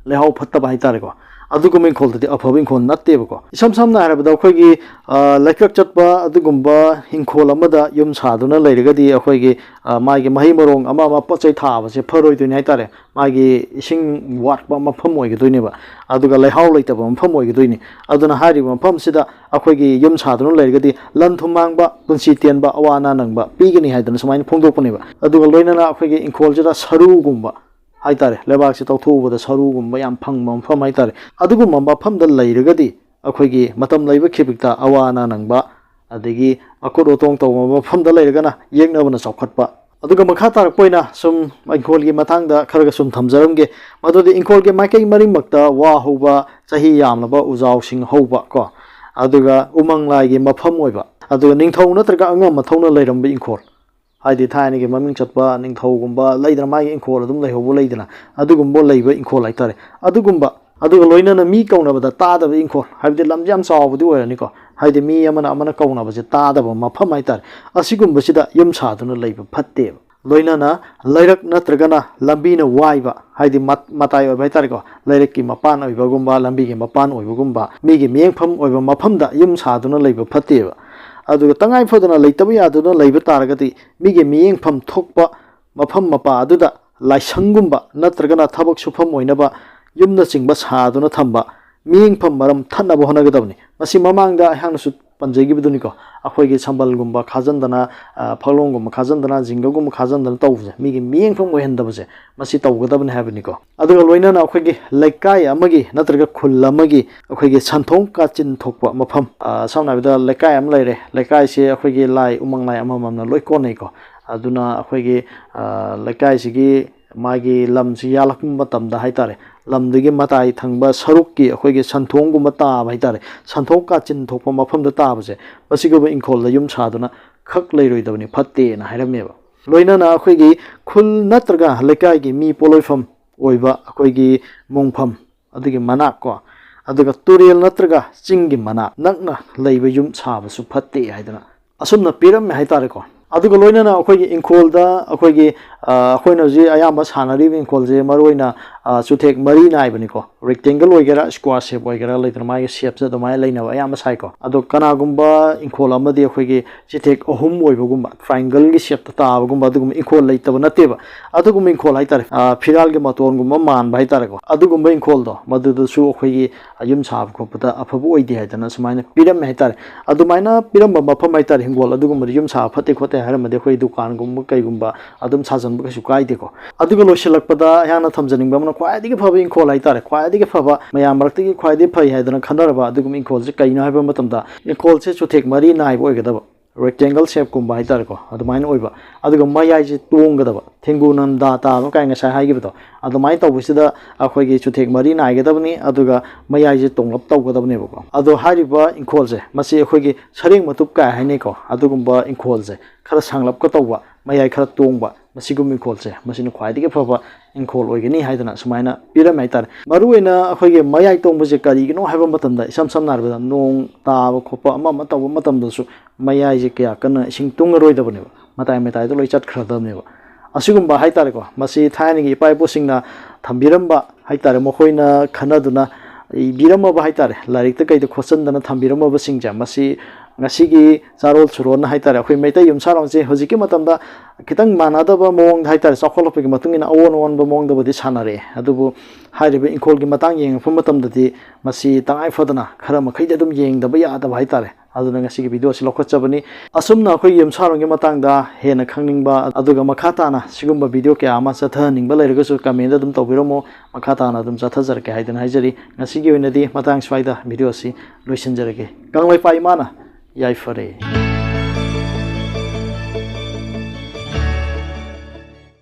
ꯂꯩꯍꯥꯎ ꯐꯠꯇꯕ ꯍꯥꯏꯇꯥꯔꯦꯀꯣ, ꯑꯗꯨꯒꯨꯝꯕ ꯏꯪꯈꯣꯜꯗꯨꯗꯤ ꯑꯐꯕ ꯏꯪꯈꯣꯜ ꯅꯠꯇꯦꯕꯀꯣ꯫ ꯏꯁꯝ ꯁꯝꯅ ꯍꯥꯏꯔꯕꯗ, ꯑꯩꯈꯣꯏꯒꯤ, ꯑ, ꯂꯩꯀ꯭ꯔꯛ ꯆꯠꯄ ꯑꯗꯨꯒꯨꯝꯕ ꯏꯪꯈꯣꯜ ꯑꯃꯗ ꯌꯨꯝ ꯁꯥꯗꯨꯅ ꯂꯩꯔꯒꯗꯤ, ꯑꯩꯈꯣꯏꯒꯤ, ꯑ, ꯃꯥꯒꯤ ꯃꯍꯩ ꯃꯔꯣꯡ ꯑꯃ ꯑꯃ ꯄꯣꯠ ꯆꯩ ꯊꯥꯕꯁꯦ ꯐꯔꯣꯏꯗꯣꯏꯅꯤ ꯍꯥꯏꯇꯥꯔꯦ꯫ ꯃꯥꯒꯤ ꯏꯁꯤꯡ ꯋꯥꯠꯄ ꯃꯐꯝ ꯑꯣꯏꯒꯗꯣꯏꯅꯦꯕ, ꯑꯗꯨꯒ ꯂꯩꯍꯥꯎ ꯂꯩꯇꯕ ꯃꯐꯝ ꯑꯣꯏꯒꯗꯣꯏꯅꯤ꯫ ꯑꯗꯨꯅ ꯍꯥꯏꯔꯤꯕ ꯃꯐꯝꯁꯤꯗ ꯑꯩꯈꯣꯏꯒꯤ ꯌꯨꯝ ꯁꯥꯗꯨꯅ ꯂꯩꯔꯒꯗꯤ ꯂꯟ ꯊꯨꯝ ꯃꯥꯡꯕ, ꯄꯨꯟꯁꯤ ꯇꯦꯟꯕ, ꯑꯋꯥ ꯑꯅꯥ ꯅꯪꯕ ꯄꯤꯒꯅꯤ ꯍꯥꯏꯗꯅ ꯁꯨꯃꯥꯏꯅ ꯐꯣꯡꯗꯣꯛꯄꯅꯦꯕ꯫ ꯑꯗꯨꯒ ꯂꯣꯏꯅꯅ ꯑꯩꯈꯣꯏꯒꯤ ꯏꯪꯈꯣꯜꯁꯤꯗ ꯁꯔꯨꯒꯨꯝꯕ ꯍꯥꯏꯇꯥꯔꯦ, ꯂꯩꯕꯥꯛꯁꯦ ꯇꯧꯊꯣꯛꯎꯕꯗ ꯁꯔꯨꯒꯨꯝꯕ ꯌꯥꯝ ꯐꯪꯕ ꯃꯐꯝ ꯍꯥꯏꯇꯥꯔꯦ, ꯑꯗꯨꯒꯨꯝꯕ ꯃꯐꯝꯗ ꯂꯩꯔꯒꯗꯤ ꯑꯩꯈꯣꯏꯒꯤ ꯃꯇꯝ ꯂꯩꯕ ꯈꯤꯕꯤꯛꯇ ꯑꯋꯥ ꯑꯅꯥ ꯅꯪꯕ, ꯑꯗꯒꯤ ꯑꯀꯨꯠ ꯑꯇꯣꯡ ꯇꯧꯕ ꯃꯐꯝꯗ ꯂꯩꯔꯒꯅ ꯌꯦꯛꯅꯕꯅ ꯆꯥꯎꯈꯠꯄ꯫ ꯑꯗꯨꯒ ꯃꯈꯥ ꯇꯥꯔꯛꯄ ꯑꯣꯏꯅ ꯁꯨꯝ ꯏꯪꯈꯣꯜꯒꯤ ꯃꯇꯥꯡꯗ ꯈꯔꯒ ꯁꯨꯝ ꯊꯝꯖꯔꯝꯒꯦ꯫ ꯃꯗꯨꯗꯤ ꯏꯪꯈꯣꯜꯒꯤ ꯃꯥꯏꯀꯩ ꯃꯔꯤꯃꯛꯇ ꯋꯥ ꯍꯧꯕ, ꯆꯍꯤ ꯌꯥꯝꯂꯕ ꯎꯖꯥꯎꯁꯤꯡ ꯍꯧꯕ ꯀꯣ, ꯑꯗꯨꯒ ꯎꯃꯪ ꯂꯥꯏꯒꯤ ꯃꯐꯝ ꯑꯣꯏꯕ, ꯑꯗꯨꯒ ꯅꯤꯡꯊꯧ ꯅꯠꯇ꯭ꯔꯒ ꯑꯉꯝ ꯑꯊꯧꯅ ꯂꯩꯔꯝꯕ ꯏꯪꯈꯣꯜ, ꯍꯥꯏꯗꯤ ꯊꯥꯏꯅꯒꯤ ꯃꯃꯤꯡ ꯆꯠꯄ ꯅꯤꯡꯊꯧꯒꯨꯝꯕ ꯂꯩꯗꯅ, ꯃꯥꯒꯤ ꯏꯪꯈꯣꯜ ꯑꯗꯨꯝ ꯂꯩꯍꯧꯕ ꯂꯩꯗꯅ, ꯑꯗꯨꯒꯨꯝꯕ ꯂꯩꯕ ꯏꯪꯈꯣꯜ ꯍꯥꯏꯇꯥꯔꯦ꯫ ꯑꯗꯨꯒꯨꯝꯕ, ꯑꯗꯨꯒ ꯂꯣꯏꯅꯅ ꯃꯤ ꯀꯧꯅꯕꯗ ꯇꯥꯗꯕ ꯏꯪꯈꯣꯜ, ꯍꯥꯏꯕꯗꯤ ꯂꯝꯁꯦ ꯌꯥꯝ ꯆꯥꯎꯕꯗꯤ ꯑꯣꯏꯔꯅꯤꯀꯣ, ꯍꯥꯏꯗꯤ ꯃꯤ ꯑꯃꯅ ꯑꯃꯅ ꯀꯧꯅꯕꯁꯦ ꯇꯥꯗꯕ ꯃꯐꯝ ꯍꯥꯏꯇꯥꯔꯦ, ꯑꯁꯤꯒꯨꯝꯕꯁꯤꯗ ꯌꯨꯝ ꯁꯥꯗꯨꯅ ꯂꯩꯕ ꯐꯠꯇꯦꯕ꯫ ꯂꯣꯏꯅꯅ ꯂꯩꯔꯛ ꯅꯠꯇ꯭ꯔꯒꯅ ꯂꯝꯕꯤꯅ ꯋꯥꯏꯕ, ꯍꯥꯏꯗꯤ ꯃꯠ-, ꯃꯇꯥꯏ ꯑꯣꯏꯕ ꯍꯥꯏꯇꯥꯔꯦꯀꯣ, ꯂꯩꯔꯛꯀꯤ ꯃꯄꯥꯟ ꯑꯣꯏꯕꯒꯨꯝꯕ, ꯂꯝꯕꯤꯒꯤ ꯃꯄꯥꯟ ꯑꯣꯏꯕꯒꯨꯝꯕ, ꯃꯤꯒꯤ ꯃꯤꯠꯌꯦꯡꯐꯝ ꯑꯣꯏꯕ ꯃꯐꯝꯗ ꯌꯨꯝ ꯁꯥꯗꯨꯅ ꯂꯩꯕ ꯐꯠꯇꯦꯕ꯫ ꯑꯗꯨꯒ ꯇꯉꯥꯏ ꯐꯗꯅ ꯂꯩꯇꯕ ꯌꯥꯗꯨꯅ ꯂꯩꯕ ꯇꯥꯔꯒꯗꯤ, ꯃꯤꯒꯤ ꯃꯤꯠꯌꯦꯡꯐꯝ ꯊꯣꯛꯄ ꯃꯐꯝ ꯃꯄꯥ ꯑꯗꯨꯗ ꯂꯥꯏꯁꯪꯒꯨꯝꯕ ꯅꯠꯇ꯭ꯔꯒꯅ ꯊꯕꯛ ꯁꯨꯐꯝ ꯑꯣꯏꯅꯕ ꯌꯨꯝꯅꯆꯤꯡꯕ ꯁꯥꯗꯨꯅ ꯊꯝꯕ, ꯃꯤꯠꯌꯦꯡꯐꯝ ꯃꯔꯝ ꯊꯠꯅꯕ ꯍꯣꯠꯅꯒꯗꯕꯅꯤ꯫ ꯃꯁꯤ ꯃꯃꯥꯡꯗ ꯑꯩꯍꯥꯛꯅꯁꯨ ꯄꯟꯖꯈꯤꯕꯗꯨꯅꯤꯀꯣ, ꯑꯩꯈꯣꯏꯒꯤ ꯁꯝꯕꯜꯒꯨꯝꯕ ꯈꯥꯖꯤꯟꯗꯅ, ꯑ, ꯐꯛꯂꯣꯡꯒꯨꯝꯕ ꯈꯥꯖꯤꯟꯗꯅ, ꯖꯤꯡꯒꯒꯨꯝꯕ ꯈꯥꯖꯤꯟꯗꯅ ꯇꯧꯕꯁꯦ, ꯃꯤꯒꯤ ꯃꯤꯠꯌꯦꯡꯐꯝ ꯑꯣꯏꯍꯟꯗꯕꯁꯦ, ꯃꯁꯤ ꯇꯧꯒꯗꯕꯅꯤ ꯍꯥꯏꯕꯅꯤꯀꯣ꯫ ꯑꯗꯨꯒ ꯂꯣꯏꯅꯅ ꯑꯩꯈꯣꯏꯒꯤ ꯂꯩꯀꯥꯏ ꯑꯃꯒꯤ ꯅꯠꯇ꯭ꯔꯒ ꯈꯨꯜ ꯑꯃꯒꯤ ꯑꯩꯈꯣꯏꯒꯤ ꯁꯟꯊꯣꯡ ꯀꯥꯆꯤꯟ ꯊꯣꯛꯄ ꯃꯐꯝ, ꯑ, ꯁꯝꯅ ꯍꯥꯏꯔꯕꯗ ꯂꯩꯀꯥꯏ ꯑꯃ ꯂꯩꯔꯦ, ꯂꯩꯀꯥꯏꯁꯦ ꯑꯩꯈꯣꯏꯒꯤ ꯂꯥꯏ ꯎꯃꯪ ꯂꯥꯏ ꯑꯃꯃꯝꯅ ꯂꯣꯏ ꯀꯣꯟꯅꯩꯀꯣ꯫ ꯑꯗꯨꯅ ꯑꯩꯈꯣꯏꯒꯤ, ꯑ, ꯂꯩꯀꯥꯏꯁꯤꯒꯤ ꯃꯥꯒꯤ ꯂꯝꯁꯤ ꯌꯥꯜꯂꯛꯄ ꯃꯇꯝꯗ ꯍꯥꯏꯇꯥꯔꯦ, ꯂꯝꯗꯨꯒꯤ ꯃꯇꯥꯏ ꯊꯪꯕ ꯁꯔꯨꯛꯀꯤ ꯑꯩꯈꯣꯏꯒꯤ ꯁꯟꯊꯣꯡꯒꯨꯝꯕ ꯇꯥꯕ ꯍꯥꯏꯇꯥꯔꯦ, ꯁꯟꯊꯣꯡ ꯀꯥꯆꯤꯟ ꯊꯣꯛꯄ ꯃꯐꯝꯗ ꯇꯥꯕꯁꯦ, ꯃꯁꯤꯒꯨꯝꯕ ꯏꯪꯈꯣꯜꯗ ꯌꯨꯝ ꯁꯥꯗꯨꯅ ꯈꯛ ꯂꯩꯔꯣꯏꯗꯕꯅꯤ, ꯐꯠꯇꯦꯅ ꯍꯥꯏꯔꯝꯃꯦꯕ꯫ ꯂꯣꯏꯅꯅ ꯑꯩꯈꯣꯏꯒꯤ ꯈꯨꯜ ꯅꯠꯇ꯭ꯔꯒ ꯂꯩꯀꯥꯏꯒꯤ ꯃꯤ ꯄꯣꯠꯂꯣꯏꯐꯝ ꯑꯣꯏꯕ ꯑꯩꯈꯣꯏꯒꯤ ꯃꯣꯡꯐꯝ, ꯑꯗꯨꯒꯤ ꯃꯅꯥꯛ ꯀꯣ, ꯑꯗꯨꯒ ꯇꯨꯔꯦꯜ ꯅꯠꯇ꯭ꯔꯒ ꯆꯤꯡꯒꯤ ꯃꯅꯥꯛ ꯅꯛꯅ ꯂꯩꯕ ꯌꯨꯝ ꯁꯥꯕꯁꯨ ꯐꯠꯇꯦ ꯍꯥꯏꯗꯅ ꯑꯁꯨꯝꯅ ꯄꯤꯔꯝꯃꯦ ꯍꯥꯏꯇꯥꯔꯦꯀꯣ꯫ ꯑꯗꯨꯒ ꯂꯣꯏꯅꯅ ꯑꯩꯈꯣꯏꯒꯤ ꯏꯪꯈꯣꯜꯗ ꯑꯩꯈꯣꯏꯒꯤ, ꯑ, ꯑꯩꯈꯣꯏꯅ ꯍꯧꯖꯤꯛ ꯑꯌꯥꯝꯕ ꯁꯥꯟꯅꯔꯤꯕ ꯏꯪꯈꯣꯜꯁꯦ ꯃꯔꯨꯑꯣꯏꯅ, ꯑ, ꯆꯨꯊꯦꯛ ꯃꯔꯤ ꯅꯥꯏꯕꯅꯤꯀꯣ꯫ Rectangle ꯑꯣꯏꯒꯦꯔꯥ, square shape ꯑꯣꯏꯒꯦꯔꯥ, ꯂꯩꯗꯅ ꯃꯥꯒꯤ shapeꯁꯦ ꯑꯗꯨꯃꯥꯏꯅ ꯂꯩꯅꯕ ꯑꯌꯥꯝꯕ ꯁꯥꯏꯀꯣ꯫ ꯑꯗꯣ ꯀꯅꯥꯒꯨꯝꯕ ꯏꯪꯈꯣꯜ ꯑꯃꯗꯤ ꯑꯩꯈꯣꯏꯒꯤ ꯆꯨꯊꯦꯛ ꯑꯍꯨꯝ ꯑꯣꯏꯕꯒꯨꯝꯕ, triangleꯒꯤ shapeꯇ ꯇꯥꯕꯒꯨꯝꯕ ꯑꯗꯨꯒꯨꯝꯕ ꯏꯪꯈꯣꯜ ꯂꯩꯇꯕ ꯅꯠꯇꯦꯕ꯫ ꯑꯗꯨꯒꯨꯝꯕ ꯏꯪꯈꯣꯜ ꯍꯥꯏꯇꯥꯔꯦ, ꯑ, ꯐꯤꯔꯥꯜꯒꯤ ꯃꯇꯣꯟꯒꯨꯝꯕ ꯃꯥꯟꯕ ꯍꯥꯏꯇꯥꯔꯦꯀꯣ꯫ ꯑꯗꯨꯒꯨꯝꯕ ꯏꯪꯈꯣꯜꯗꯣ ꯃꯗꯨꯗꯁꯨ ꯑꯩꯈꯣꯏꯒꯤ ꯌꯨꯝ ꯁꯥꯕ ꯈꯣꯠꯄꯗ ꯑꯐꯕ ꯑꯣꯏꯗꯦ ꯍꯥꯏꯗꯅ ꯁꯨꯃꯥꯏꯅ ꯄꯤꯔꯝꯃꯦ ꯍꯥꯏꯇꯥꯔꯦ꯫ ꯑꯗꯨꯃꯥꯏꯅ ꯄꯤꯔꯝꯕ ꯃꯐꯝ ꯍꯥꯏꯇꯥꯔꯦ, ꯍꯤꯡꯒꯣꯜ ꯑꯗꯨꯒꯨꯝꯕꯗ ꯌꯨꯝ ꯁꯥꯕ ꯐꯠꯇꯦ ꯈꯣꯠꯇꯦ ꯍꯥꯏꯔꯝꯃꯗꯤ ꯑꯩꯈꯣꯏ ꯗꯨꯀꯥꯟꯒꯨꯝꯕ ꯀꯩꯒꯨꯝꯕ ꯑꯗꯨꯝ ꯁꯥꯖꯟꯕ ꯀꯩꯁꯨ ꯀꯥꯏꯗꯦꯀꯣ꯫ ꯑꯗꯨꯒ ꯂꯣꯏꯁꯤꯜꯂꯛꯄꯗ ꯑꯩꯍꯥꯛꯅ ꯊꯝꯖꯅꯤꯡꯕ ꯑꯃꯅ, ꯈ꯭ꯋꯥꯏꯗꯒꯤ ꯐꯕ ꯏꯪꯈꯣꯜ ꯍꯥꯏꯇꯥꯔꯦ, ꯈ꯭ꯋꯥꯏꯗꯒꯤ ꯐꯕ, ꯃꯌꯥꯝ ꯃꯔꯛꯇꯒꯤ ꯈ꯭ꯋꯥꯏꯗꯒꯤ ꯐꯩ ꯍꯥꯏꯗꯅ ꯈꯟꯅꯔꯕ ꯑꯗꯨꯒꯨꯝꯕ ꯏꯪꯈꯣꯜꯁꯦ ꯀꯩꯅꯣ ꯍꯥꯏꯕ ꯃꯇꯝꯗ, ꯏꯪꯈꯣꯜꯁꯦ ꯆꯨꯊꯦꯛ ꯃꯔꯤ ꯅꯥꯏꯕ ꯑꯣꯏꯒꯗꯕ, rectangle shapeꯀꯨꯝꯕ ꯍꯥꯏꯇꯥꯔꯦꯀꯣ, ꯑꯗꯨꯃꯥꯏꯅ ꯑꯣꯏꯕ, ꯑꯗꯨꯒ ꯃꯌꯥꯏꯁꯦ ꯇꯣꯡꯒꯗꯕ, ꯊꯦꯡꯒꯨ ꯅꯟꯗꯥ ꯇꯥꯕ ꯀꯥꯏꯅ ꯉꯁꯥꯏ ꯍꯥꯏꯈꯤꯕꯗꯣ, ꯑꯗꯨꯃꯥꯏꯅ ꯇꯧꯕꯁꯤꯗ ꯑꯩꯈꯣꯏꯒꯤ ꯆꯨꯊꯦꯛ ꯃꯔꯤ ꯅꯥꯏꯒꯗꯕꯅꯤ, ꯑꯗꯨꯒ ꯃꯌꯥꯏꯁꯦ ꯇꯣꯡꯂꯞ ꯇꯧꯒꯗꯕꯅꯦꯕꯀꯣ꯫ ꯑꯗꯣ ꯍꯥꯏꯔꯤꯕ ꯏꯪꯈꯣꯜꯁꯦ, ꯃꯁꯤ ꯑꯩꯈꯣꯏꯒꯤ ꯁꯔꯦꯡ ꯃꯇꯨꯞ ꯀꯥꯏ ꯍꯥꯏꯅꯩꯀꯣ, ꯑꯗꯨꯒꯨꯝꯕ ꯏꯪꯈꯣꯜꯁꯦ, ꯈꯔ ꯁꯥꯡꯂꯞꯀ ꯇꯧꯕ, ꯃꯌꯥꯏ ꯈꯔ ꯇꯣꯡꯕ, ꯃꯁꯤꯒꯨꯝꯕ ꯏꯪꯈꯣꯜꯁꯦ, ꯃꯁꯤꯅ ꯈ꯭ꯋꯥꯏꯗꯒꯤ ꯐꯕ ꯏꯪꯈꯣꯜ ꯑꯣꯏꯒꯅꯤ ꯍꯥꯏꯗꯅ ꯁꯨꯃꯥꯏꯅ ꯄꯤꯔꯝꯃꯦ ꯍꯥꯏꯇꯥꯔꯦ꯫ ꯃꯔꯨꯑꯣꯏꯅ ꯑꯩꯈꯣꯏꯒꯤ ꯃꯌꯥꯏ ꯇꯣꯡꯕꯁꯦ ꯀꯔꯤꯒꯤꯅꯣ ꯍꯥꯏꯕ ꯃꯇꯝꯗ, ꯏꯁꯝ ꯁꯝꯅ ꯍꯥꯏꯔꯕꯗ ꯅꯣꯡ ꯇꯥꯕ ꯈꯣꯠꯄ ꯑꯃ ꯑꯃ ꯇꯧꯕ ꯃꯇꯝꯗꯁꯨ ꯃꯌꯥꯏꯁꯦ ꯀꯌꯥ ꯀꯟꯅ ꯏꯁꯤꯡ ꯇꯨꯡꯉꯔꯣꯏꯗꯕꯅꯦꯕ, ꯃꯇꯥꯏ ꯃꯇꯥꯏꯗ ꯂꯣꯏ ꯆꯠꯈ꯭ꯔꯗꯕꯅꯦꯕ꯫ ꯑꯁꯤꯒꯨꯝꯕ ꯍꯥꯏꯇꯥꯔꯦꯀꯣ, ꯃꯁꯤ ꯊꯥꯏꯅꯒꯤ ꯏꯄꯥ ꯏꯄꯨꯁꯤꯡꯅ ꯊꯝꯕꯤꯔꯝꯕ ꯍꯥꯏꯇꯥꯔꯦ, ꯃꯈꯣꯏꯅ ꯈꯟꯅꯗꯨꯅ ꯏꯕꯤꯔꯝꯃꯕ ꯍꯥꯏꯇꯥꯔꯦ, ꯂꯥꯏꯔꯤꯛꯇ ꯀꯩꯗ ꯈꯣꯠꯆꯟꯗꯅ ꯊꯝꯕꯤꯔꯝꯃꯕꯁꯤꯡꯁꯦ, ꯃꯁꯤ ꯉꯁꯤꯒꯤ ꯆꯥꯔꯣꯜ ꯁꯨꯔꯣꯟ ꯍꯥꯏꯇꯥꯔꯦ, ꯑꯩꯈꯣꯏ ꯃꯩꯇꯩ ꯌꯨꯝꯁꯥꯔꯣꯟꯁꯦ ꯍꯧꯖꯤꯛꯀꯤ ꯃꯇꯝꯗ ꯈꯤꯇꯪ ꯃꯥꯟꯅꯗꯕ ꯃꯑꯣꯡꯗ ꯍꯥꯏꯇꯥꯔꯦ, ꯆꯥꯎꯈꯠꯂꯛꯄꯒꯤ ꯃꯇꯨꯡ ꯏꯟꯅ ꯑꯑꯣꯟ ꯑꯑꯣꯟꯕ ꯃꯑꯣꯡꯗꯕꯨꯗꯤ ꯁꯥꯟꯅꯔꯛꯑꯦ, ꯑꯗꯨꯕꯨ ꯍꯥꯏꯔꯤꯕ ꯏꯪꯈꯣꯜꯒꯤ ꯃꯇꯥꯡ ꯌꯦꯡꯉꯛꯄ ꯃꯇꯝꯗꯗꯤ ꯃꯁꯤ ꯇꯉꯥꯏ ꯐꯗꯅ ꯈꯔ ꯃꯈꯩꯗꯤ ꯑꯗꯨꯝ ꯌꯦꯡꯗꯕ ꯌꯥꯗꯕ ꯍꯥꯏꯇꯥꯔꯦ꯫ ꯑꯗꯨꯅ ꯉꯁꯤꯒꯤ ꯚꯤꯗꯤꯑꯣ ꯑꯁꯤ ꯂꯧꯈꯠꯆꯕꯅꯤ꯫ ꯑꯁꯨꯝꯅ ꯑꯩꯈꯣꯏꯒꯤ ꯌꯨꯝꯁꯥꯔꯣꯟꯒꯤ ꯃꯇꯥꯡꯗ ꯍꯦꯟꯅ ꯈꯪꯅꯤꯡꯕ, ꯑꯗꯨꯒ ꯃꯈꯥ ꯇꯥꯅ ꯁꯤꯒꯨꯝꯕ ꯚꯤꯗꯤꯑꯣ ꯀꯌꯥ ꯑꯃ ꯆꯠꯊꯍꯟꯅꯤꯡꯕ ꯂꯩꯔꯒꯁꯨ comment ꯑꯗꯨꯝ ꯇꯧꯕꯤꯔꯝꯃꯣ꯫ ꯃꯈꯥ ꯇꯥꯅ ꯑꯗꯨꯝ ꯆꯠꯊꯖꯔꯛꯀꯦ ꯍꯥꯏꯗꯨꯅ ꯍꯥꯏꯖꯔꯤ꯫ ꯉꯁꯤꯒꯤ ꯑꯣꯏꯅꯗꯤ ꯃꯇꯥꯡ ꯁ꯭ꯋꯥꯏꯗ ꯚꯤꯗꯤꯑꯣ ꯑꯁꯤ ꯂꯣꯏꯁꯤꯟꯖꯔꯒꯦ꯫ ꯀꯪꯂꯩꯄꯥꯛ ꯏꯃꯥꯅ ꯌꯥꯏꯐꯔꯦ꯫